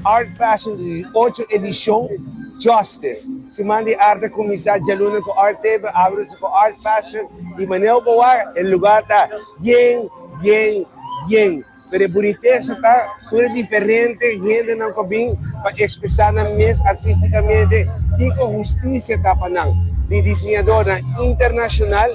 Art Fashion di ocho edishon Justice. Siman di Arte a kuminsá djaluna ku Art Table, awe nos ta ku Art Fashion i manera bo wak e lugar ta yen, yen, yen. Pero e bunitesa ta tur e diferente hendenan ku a bin pa ekspresá nan mes artístikamente kiko hustisia ta pa nan, di diseñadornan internashonal,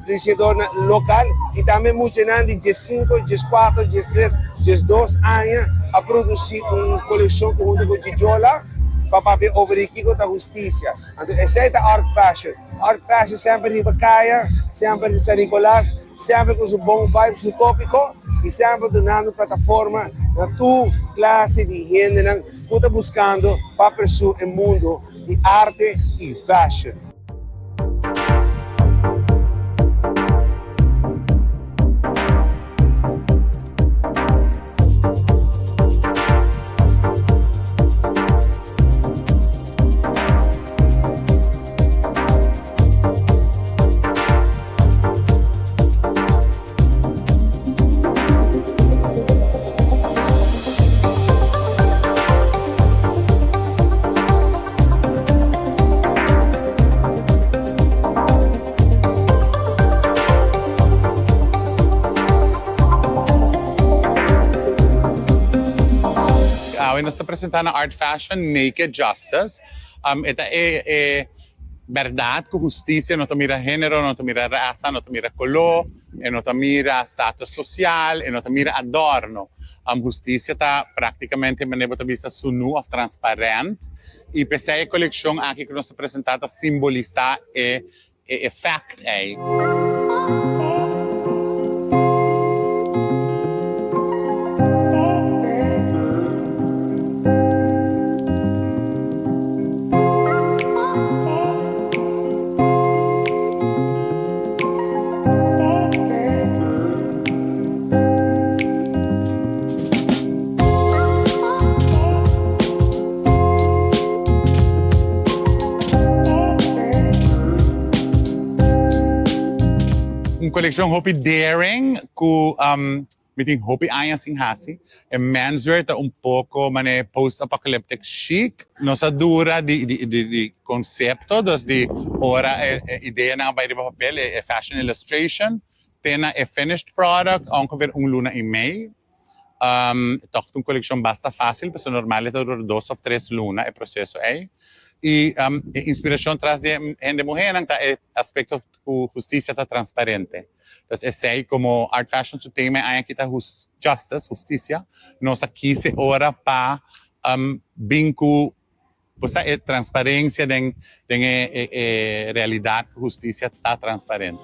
diseñadornan lokal i tambe muchanan di diesinku, dieskuater, diestres, diesdos aña a produsí un kolekshon huntu ku Gijola pa papia over di kiko ta hustisia. Anto esei ta Art Fashion. Art Fashion semper riba kaya, semper di San Nicolas, semper ku su bon vibe, su tópiko i semper dunando plataforma na tur klase di hendenan ku ta buskando pa persú e mundu di arte i fashion. Awe nos ta presenta na Art Fashion Naked Justice. E ta e e berdad cu husticia no ta mira genero, no ta mira raza, no ta mira color, e no ta mira status social, e no ta mira adorno. Husticia ta practicamente manera bo ta bisa sunu of transparent y p'esey e coleccion aki cu nos ta presenta ta simbolisa e e effect ei. Un coleccion hopi daring cu mi tin hopi aña sin haci. E menswear ta un poco mane post-apocalyptic chic. Nos a dura di di concepto, dus di ora e ideanan a bay riba papel, e fashion illustration, te na e finished product ongeveer un luna y mei. Tòg ta un kolekshon basta fásil, pasobra normal e ta dura dos òf tres luna e proseso ei. I e inspirashon tras di e hende muhénan ta e aspekto ku hustisia ta transparente. Entonces esei komo Art Fashion su tema e aña aki ta justice, hustisia, nos a kis e ora pa bin ku bo sa e transparencia den den e e realidat ku hustisia ta transparente.